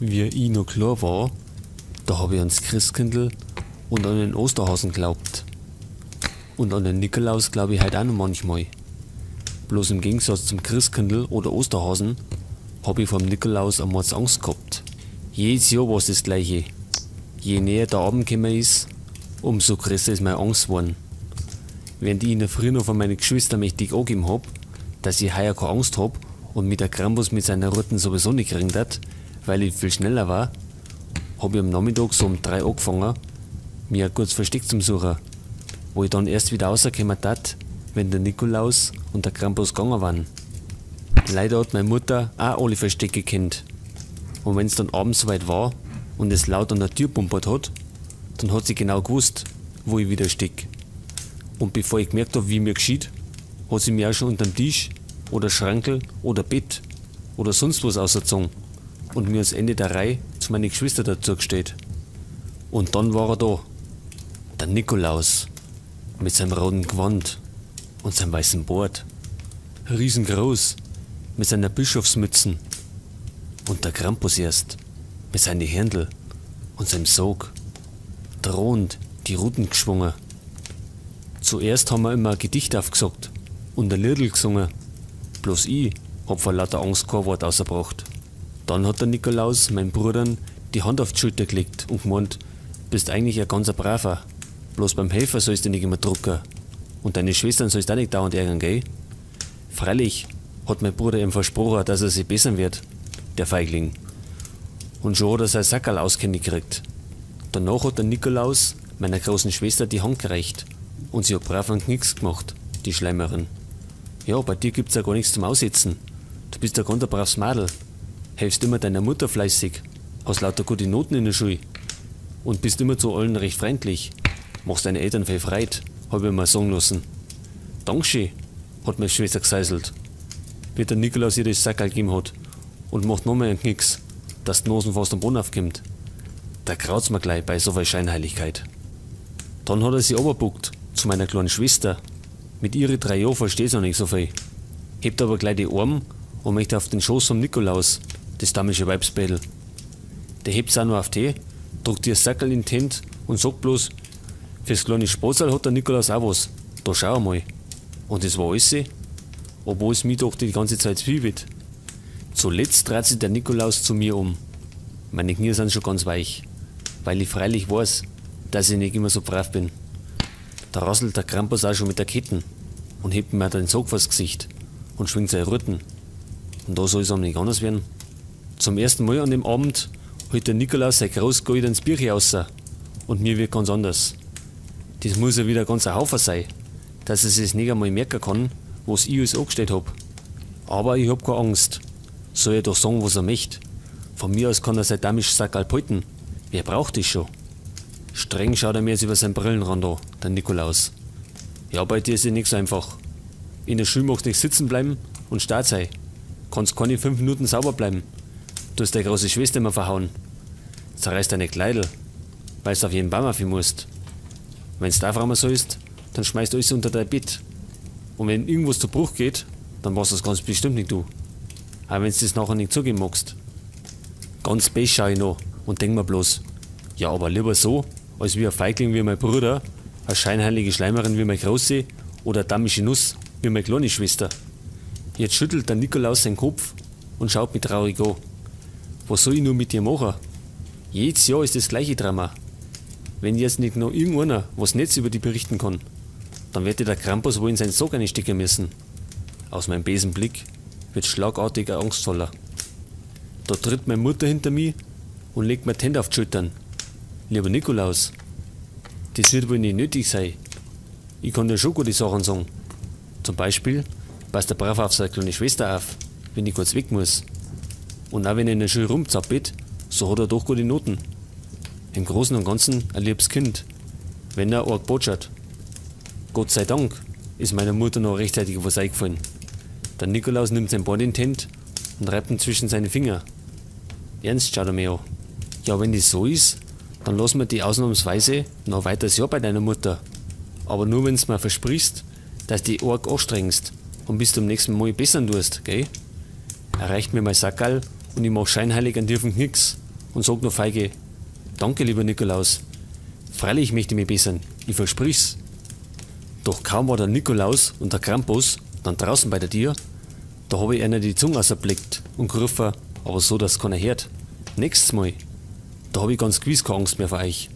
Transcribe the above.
Wie ich noch klar war, da hab ich ans Christkindl und an den Osterhasen glaubt. Und an den Nikolaus glaub ich heut auch noch manchmal. Bloß im Gegensatz zum Christkindl oder Osterhasen hab ich vorm Nikolaus am Mords Angst gehabt. Jedes Jahr war's das Gleiche. Je näher der Abend gekommen ist, umso größer ist meine Angst geworden. Während ich in der Früh noch von meinen Geschwistern mächtig angegeben hab, dass ich heuer keine Angst hab und mit der Krampus mit seiner Ruten sowieso nicht kriegen dat, weil ich viel schneller war, hab ich am Nachmittag so um 3 angefangen, mir ein gutes Versteck zum Suchen, wo ich dann erst wieder rausgekommen tat, wenn der Nikolaus und der Krampus gegangen waren. Leider hat meine Mutter auch alle Verstecke gekannt. Und wenn's dann abends soweit war und es laut an der Tür pumpert hat, dann hat sie genau gewusst, wo ich wieder steck. Und bevor ich gemerkt hab, wie mir geschieht, hat sie mir auch schon unterm Tisch oder Schrankel oder Bett oder sonst was ausgezogen und mir ans Ende der Reihe zu meinen Geschwistern dazu gestellt. Und dann war er da, der Nikolaus, mit seinem roten Gewand und seinem weißen Bart, riesengroß, mit seiner Bischofsmützen. Und der Krampus erst, mit seinen Händel und seinem Sog, drohend die Ruten geschwungen. Zuerst haben wir immer ein Gedicht aufgesagt und ein Liedl gesungen, bloß ich hab vor lauter Angst kein Wort ausgebracht. Dann hat der Nikolaus meinen Brüdern die Hand auf die Schulter gelegt und gemeint, bist eigentlich ein ganzer Braver, bloß beim Helfer sollst du nicht immer drucken und deine Schwestern sollst du auch nicht dauernd ärgern, gell? Freilich hat mein Bruder ihm versprochen, dass er sich bessern wird, der Feigling. Und schon hat er sein Sackerl auskenntlich gekriegt. Danach hat der Nikolaus meiner großen Schwester die Hand gereicht und sie hat brav einen Knicks gemacht, die Schleimerin. Ja, bei dir gibt's ja gar nichts zum Aussetzen. Du bist ja ganz ein braves Madel. Helfst immer deiner Mutter fleißig, hast lauter gute Noten in der Schule und bist immer zu allen recht freundlich. Machst deine Eltern viel freit, hab ich mir sagen lassen. Dankeschön, hat meine Schwester geseiselt, wie der Nikolaus ihr das Sackerl gegeben hat und macht noch mehr einen Knicks, dass die Nosen fast am Boden aufkommt. Da graut's mir gleich bei so viel Scheinheiligkeit. Dann hat er sich runtergebuckt zu meiner kleinen Schwester. Mit ihren 3 Jahren versteht sie noch nicht so viel. Hebt aber gleich die Arme und möchte auf den Schoß vom Nikolaus, das damische Weibsbädel. Der hebt's auch noch auf die, drückt ihr Sackerl in die Hände und sagt bloß, fürs kleine Spatzel hat der Nikolaus auch was, da schau mal. Und das war alles, obwohl es mich doch die ganze Zeit zwiebelt. Zuletzt dreht sich der Nikolaus zu mir um. Meine Knie sind schon ganz weich, weil ich freilich weiß, dass ich nicht immer so brav bin. Da rasselt der Krampus auch schon mit der Ketten und hebt mir den Sack vors Gesicht und schwingt seine Ruten. Und da soll es auch nicht anders werden. Zum ersten Mal an dem Abend holt der Nikolaus sein großgoldenes Birchi raus und mir wird ganz anders. Das muss ja wieder ganz ein Haufen sein, dass er sich's nicht einmal merken kann, was ich alles angestellt hab. Aber ich hab keine Angst. Soll er doch sagen, was er möchte. Von mir aus kann er sein damisches Sackerl behalten. Wer braucht das schon? Streng schaut er mir jetzt über seinen Brillenrand an, der Nikolaus. Ja, bei dir ist ja nicht so einfach. In der Schule magst du nicht sitzen bleiben und stark sein. Kannst keine 5 Minuten sauber bleiben. Du hast deine große Schwester immer verhauen. Zerreißt deine Kleidel, weil du auf jeden Baum auf musst. Wenn's da aufräumen sollst, dann schmeißt du alles unter dein Bett. Und wenn irgendwas zu Bruch geht, dann warst das ganz bestimmt nicht du. Auch wenn's das nachher nicht zugeben magst. Ganz best schau ich noch und denk mir bloß, ja, aber lieber so, als wie ein Feigling wie mein Bruder, eine scheinheilige Schleimerin wie meine Große oder eine damische Nuss wie meine kleine Schwester. Jetzt schüttelt der Nikolaus seinen Kopf und schaut mich traurig an. Was soll ich nur mit dir machen? Jedes Jahr ist das gleiche Drama. Wenn jetzt nicht noch irgendeiner was Netz über die berichten kann, dann wird dir der Krampus wohl in seinen Sack einstecken müssen. Aus meinem bösen Blick wird schlagartig ein angstvoller. Da tritt meine Mutter hinter mir und legt mir die Hände auf die Schultern. Lieber Nikolaus, das wird wohl nicht nötig sein. Ich kann dir schon gute Sachen sagen. Zum Beispiel passt der brav auf seine kleine Schwester auf, wenn ich kurz weg muss. Und auch wenn er in der Schule rumzappelt, so hat er doch gute Noten. Im Großen und Ganzen ein liebes Kind, wenn er arg botschert. Gott sei Dank ist meiner Mutter noch rechtzeitig was eingefallen. Der Nikolaus nimmt sein Bord in die Hände und reibt ihn zwischen seine Finger. Ernst schaut er mir an. Ja, wenn das so ist, dann lass mir die ausnahmsweise noch ein weiteres Jahr bei deiner Mutter. Aber nur wenn's mir versprichst, dass du dich arg anstrengst und bis zum nächsten Mal bessern tust, gell? Er reicht mir mein Sackerl und ich mach scheinheilig einen tiefen Knicks. und sag noch feige: Danke, lieber Nikolaus. Freilich möchte ich mich bessern, ich versprich's. Doch kaum war der Nikolaus und der Krampus dann draußen bei der Tür, da hab ich einer die Zunge ausgeblickt und gerufen, aber so, dass keiner hört: Nächstes Mal, da hab ich ganz gewiss keine Angst mehr vor euch.